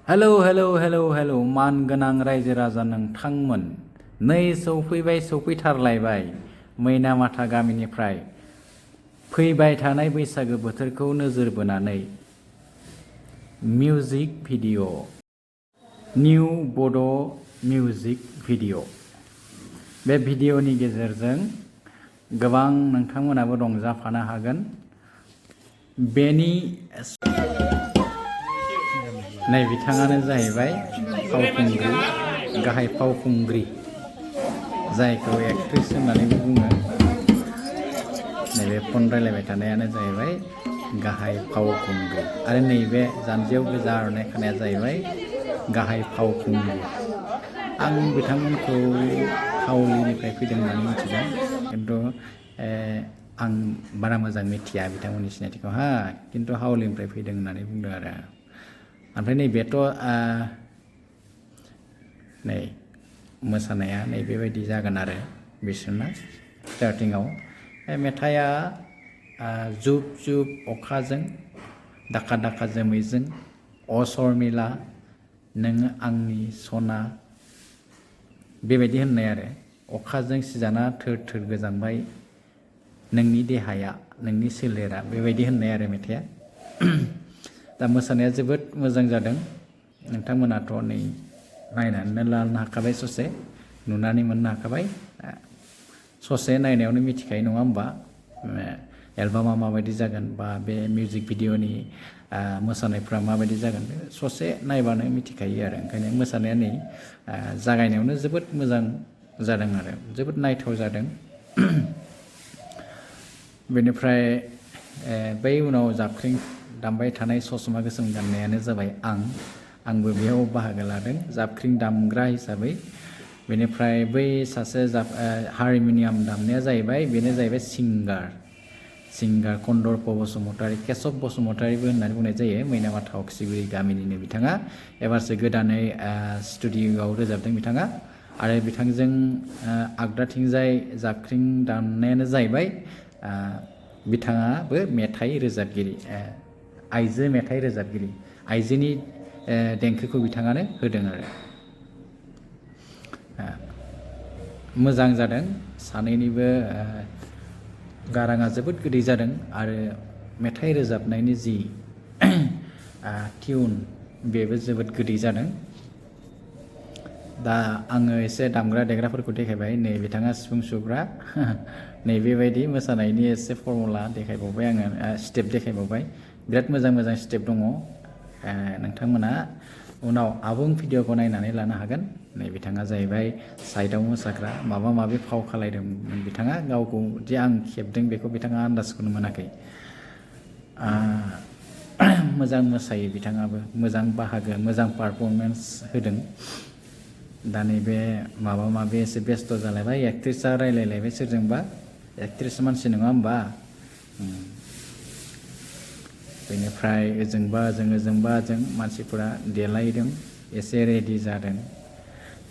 Hello मान गोनां रायजो राजा नोंथांमोन नै सौफैथारलायबाय मैनामाथा गामिनिफ्राय फैबाय थानाय बैसागो बोथोरखौ नोजोर बोनानै मिउजिक भिडिअ निउ बड' मिउजिक भिडिअ बे भिडिअनि गेजेरजों गोबां नोंथांमोनाबो रंजाफानो हागोन बेनि नै बिथाङानो जाहैबाय फावखुंग्रि गाहाय फावखुंग्रि जायखौ एक्ट्रेस होननानैबो बुङो नैबे फन रायलायबाय थानायानो जाहैबाय गाहाय फावखुंग्रि आरो नैबे जानजियाव गोजा आर'नाइ खानाया जाहैबाय गाहाय फावखुंग्रि आं बिथांमोनखौ हावलिनिफ्राय फैदों होननानै मिथिदों खिन्थु आं बारा मोजां मिथिया बिथांमोननि सिनायथिखौ खिन्थु हावलिनिफ्राय फैदों होननानै बुंदों आरो ओमफ्राय नैबेथ' नै मोसानाया नै बेबायदि जागोन आरो बिसोरना स्टार्टिङाव मेथाइआ जुब जुब अखाजों दाखा दाखा जोमैजों असरमिला नोङो आंनि सना बेबायदि होननाय आरो अखाजों सिजाना थोर थोर गोजांबाय नोंनि देहाया नोंनि सोलेरा बेबायदि होननाय आरो मेथाइआ दा मोसानाया जोबोद मोजां जादों नोंथांमोनाथ' नै नायनानै लानो हाखाबाय ससे नुनानै मोननो हाखाबाय ससे नायनायावनो मिथिखायो नङा होमबा एलबामा माबायदि जागोन बा बे मिउजिक भिडिअनि मोसानायफ्रा माबायदि जागोन ससे नायबानो मिथिखायो आरो ओंखायनो मोसानाया नै जागायनायावनो जोबोद मोजां जादों आरो जोबोद नायथाव जादों बेनिफ्राय बै उनाव जाबख्रिं दामबाय थानाय ससमा गोसोम गाननायानो जाबाय आंबो बेयाव बाहागो लादों जाबख्रिं दामग्रा हिसाबै बेनिफ्राय बै सासे हारमनियाम दामनाया जाहैबाय बेनो जाहैबाय सिंगार कन्दर्प बसुमतारी केशब बसुमतारीबो होननानै बुंनाय जायो मैनामाथा अक्सिगुरि गामिनिनो बिथाङा एबारसो गोदानै स्टुडिअ'आव रोजाबदों बिथाङा आरो बिथांजों आगदाथिंजाय जाबख्रिं दामनायानो जाहैबाय बिथाङाबो मेथाइ रोजाबगिरि आइजो मेथाइ रोजाबगिरि आइजोनि देंखोखौ बिथाङानो होदों आरो मोजां जादों सानैनिबो गाराङा जोबोद गोदै जादों आरो मेथाइ रोजाबनायनि जि टिउन बेबो जोबोद गोदै जादों दा आङो एसे दामग्रा देग्राफोरखौ देखायबाय नै बिथाङा सिफुं सुग्रा नै बेबायदि मोसानायनि एसे फर्मुला देखायबावबाय आङो स्टेप देखायबावबाय बिराद मोजां स्टेप दङ नोंथांमोना उनाव आबुं भिडिअखौ नायनानै लानो हागोन नै बिथाङा जाहैबाय साइडआव मोसाग्रा माबा माबि फाव खालायदोंमोन बिथाङा गावखौ जे आं खेबदों बेखौ बिथाङा आन्दाजखौनो मोनाखै मोजां मोसायो बिथाङाबो मोजां बाहागो मोजां पारफरमेन्स होदों दा नैबे माबा माबि एसे बेस्थ' जालायबाय एक्ट्रेसआ रायलायलायबाय सोरजोंबा एक्ट्रेस मानसि नङा होमबा बेनिफ्राय ओजोंबा ओजों मानसिफोरा देलायदों एसे रेडि जादों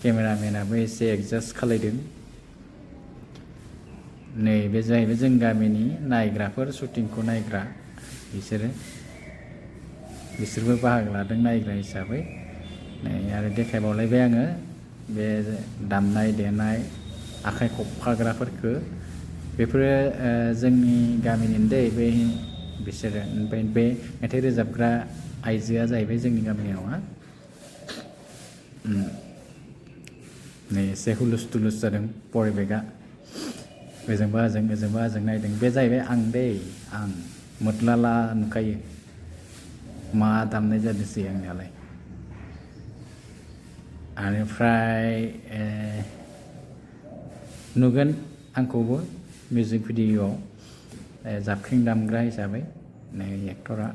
केमेरामेनाबो एसे एडजास्ट खालायदों नै बे जाहैबाय जों गामिनि नायग्राफोर शुटिंखौ नायग्रा बिसोरबो बाहागो लादों नायग्रा हिसाबै नै आरो देखायबावलायबाय आङो बे दामनाय देनाय आखाइ खबफाग्राफोरखौ बेफोरो जोंनि गामिनि बे बिसोरो ओमफ्राय बे मेथाइ रोजाबग्रा आइजोआ जाहैबाय जोंनि गामियावहा नै एसे हुलुस थुलुस जादों परिबेगा ओजोंबा ओजों नायदों बे जाहैबाय आं मोद्लाला नुखायो मा दामनाय जादोंसै आंनियालाय बेनिफ्राय नुगोन आंखौबो मिउजिक भिडिअ'आव जाबख्रिं दामग्रा हिसाबै नै एक्टरा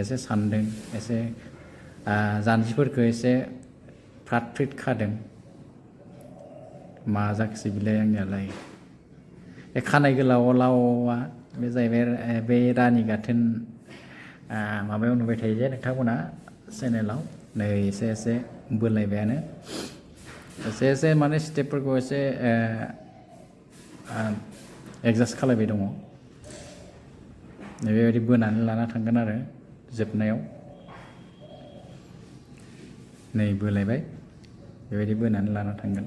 एसे सानदों एसे जानजिफोरखौ एसे फ्रात फ्रित खादों मा जाखोसै बिलाय आंनियालाय बे खानाय गोलाव लावआ बे जाहैबाय बे रानि गाथोन माबायाव नुबाय थायो जे नोंथांमोना चेनेलाव नै एसे बोलायबायानो एसे माने स्टेपफोरखौ एसे एडजास्ट खालायबाय दङ बेबायदि बोनानै लाना थांगोन आरो जोबनायाव नै बोलायबाय बेबायदि बोनानै लाना थांगोन।